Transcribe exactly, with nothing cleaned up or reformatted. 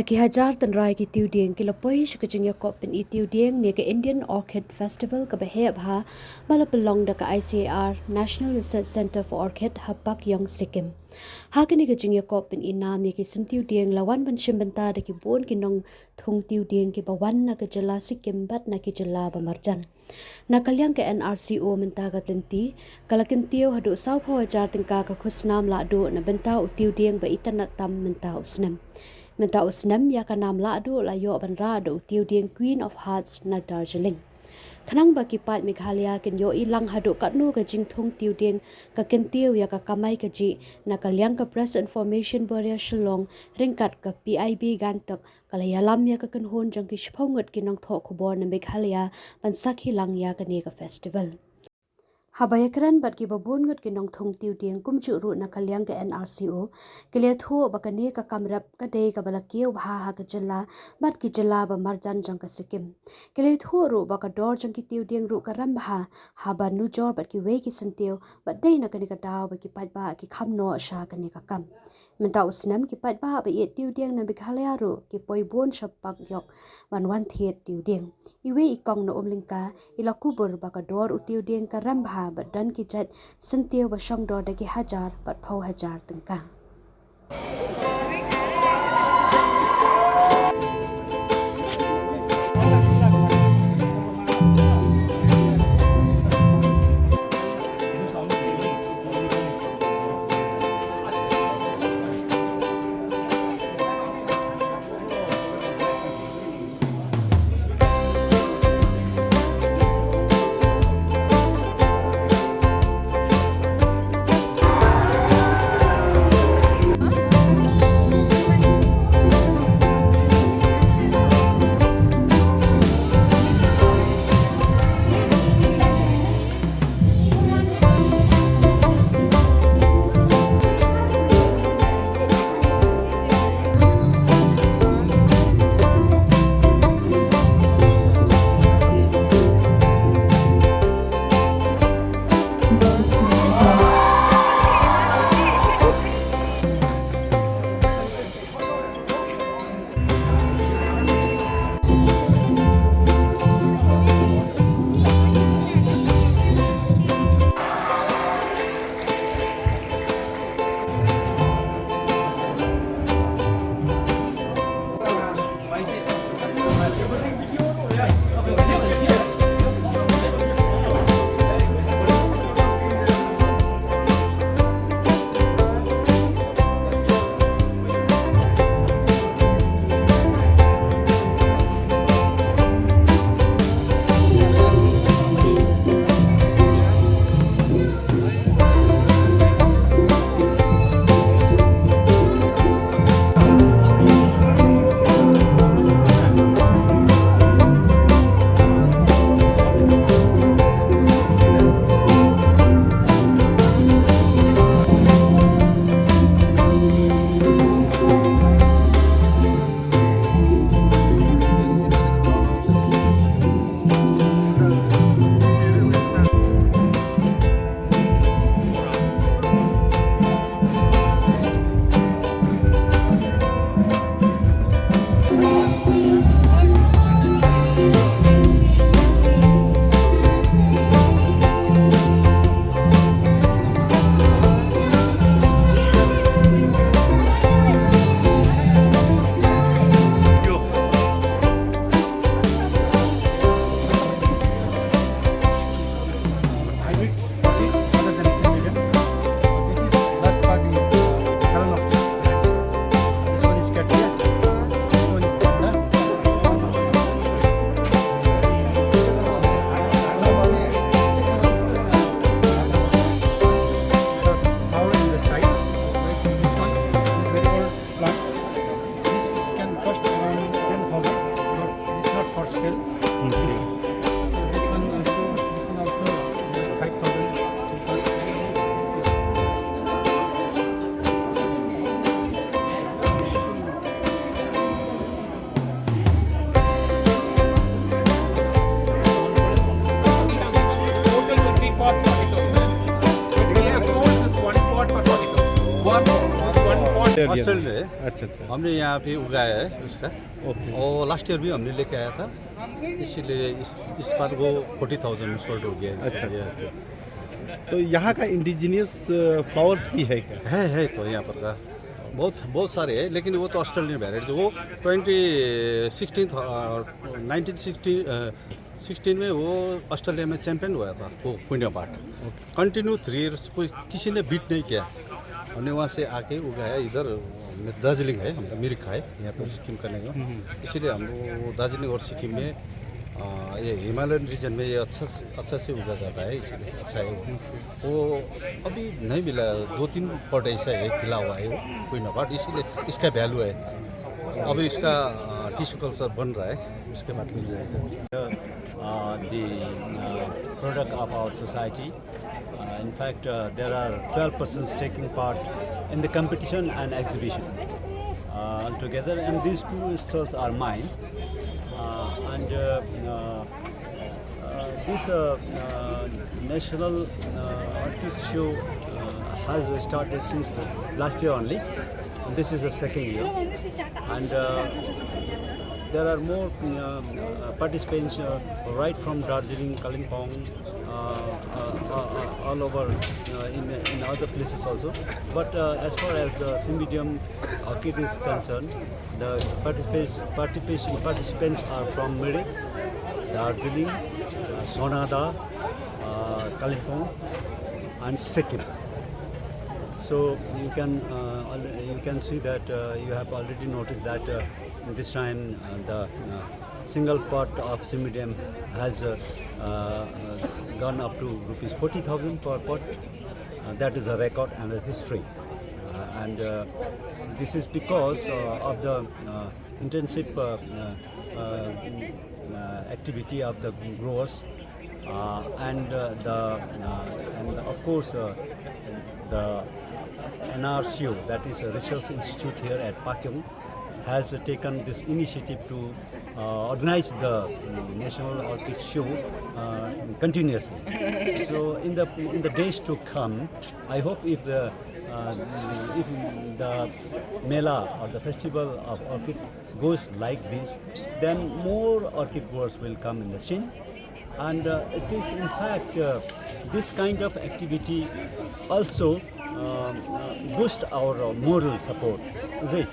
Ki hajar tynrai ki tiwdieng ki la poi sha ka jingïakop pyni tiwdieng ne ka Indian Orchid Festival kaba heh bha ba la pynlong da ka I C A R, National Research Centre for Orchid, ha Pakyong, Sikkim. Ha kane ka jingïakop pyni nam ïa ki syn tiwdieng la wan ban shim bynta da ki bun ki nongthung tiwdieng kiba wan na ka jylla Sikkim bad na ki jylla ba marjan. Na ka liang ka N R C O mynta ka lynti ka la kyntiew haduh sawphew hajar tyngka ka khusnam lahduh na bynta u tiwdieng ba itynnad tam mynta u snem. Mynta u snem ïa ka nam lahduh la ïoh ban rah da u tiwdieng Queen of Hearts na Darjeeling. Khnang ba ki paid Meghalaya kin ïohi lang haduh katno ka jingthung tiwdieng, ka kyntiew ïa ka kamai kajih na ka liang ka Press Information Bureau Shillong ryngkat ka P I B Gangtok ka la ïalam ïa ka kynhun jong ki shiphew ngut ki nongthoh khubor na Meghalaya ban sakhi lang ïa kane ka festival. Haba ïakren bad kiba bun ngut ki nongthung tiwdieng kumjuh ruh na ka liang ka N R C O, ki la ïathuh ba kane ka kam rep ka dei kaba la kiew bha ha ka jylla bad ki jylla ba marjan jong ka Sikkim. Ki la ïathuh ruh ba ka dor jong ki tiwdieng ruh ka rem bha haba nujor bad kiwei ki syntiew, bad dei na kane ka daw ba ki paidbah ki kham noh sha kane ka kam. Mynta u snem ki paidbah ba ïeit tiwdieng na Meghalaya ruh ki poi bun sha Pakyong ban wan thied tiwdieng. Iwei i kong na Umlyngka i la kubur ba ka dor u tiwdieng ka rem bha bad don ki jait syntiew ba shong dor da ki hajar bad phew hajar tyngka. ऑस्ट्रेलिया है। अच्छा अच्छा। हमने यहाँ पे उगाया है इसका। ओके। और लास्ट ईयर भी हमने लेके आया था, इसीलिए इस इस बार वो फोर्टी थाउजेंड में सोल्ड हो गया। अच्छा अच्छा। तो यहाँ का इंडिजिनियस फ्लावर्स भी है क्या? है है तो यहाँ पर का बहुत बहुत सारे हैं, लेकिन वो तो ऑस्ट्रेलियन वेराइटीज। वो ट्वेंटी सिक्सटीन नाइनटीन सिक्सटी सिक्सटीन में वो ऑस्ट्रेलिया में चैंपियन हुआ था वो क्वीन ऑफ हार्ट। कंटिन्यू थ्री ईयर्स कोई किसी ने बीट नहीं किया। हमने वहाँ से आके उगाया इधर। दार्जिलिंग है, हम मिरिक है, यहाँ पर सिक्किम का नहीं हो, इसीलिए हम वो दार्जिलिंग और सिक्किम में ये हिमालयन रीजन में ये अच्छा से अच्छा से उगा जाता है, इसीलिए अच्छा है वो। वो अभी नहीं मिला, दो तीन पट ऐसा है खिला हुआ है वो क्वीन ऑफ हार्ट, इसीलिए इसका वैल्यू है। अभी इसका टिश्यू कल्चर बन रहा है, उसके बाद मिल जाएगा। Uh, the uh, product of our society. Uh, in fact, uh, there are twelve persons taking part in the competition and exhibition uh, altogether, and these two stalls are mine. Uh, and uh, uh, uh, this uh, uh, national uh, artist show uh, has started since last year only. This is the second year, and uh, there are more uh, uh, participants uh, right from Darjeeling, Kalimpong, uh, uh, uh, uh, all over uh, in, in other places also. But uh, as far as the Symbidium orchid is concerned, the participants, participation, participants are from Mirik, Darjeeling, uh, Sonada, uh, Kalimpong, and Sikkim. So you can uh, al- you can see that uh, you have already noticed that uh, this time uh, the uh, single pot of Symbidium has uh, uh, uh, gone up to rupees forty thousand per pot. Uh, that is a record and a history. Uh, and uh, this is because uh, of the uh, intensive uh, uh, uh, uh, activity of the growers uh, and uh, the uh, and of course uh, the N R C O, that is a research institute here at Pakyong, has uh, taken this initiative to uh, organize the um, National Orchid Show uh, continuously. So in the in the days to come, I hope if the uh, if the Mela or the Festival of Orchid goes like this, then more orchid growers will come in the scene. And uh, it is in fact uh, this kind of activity also um, uh, boost our uh, moral support, is it?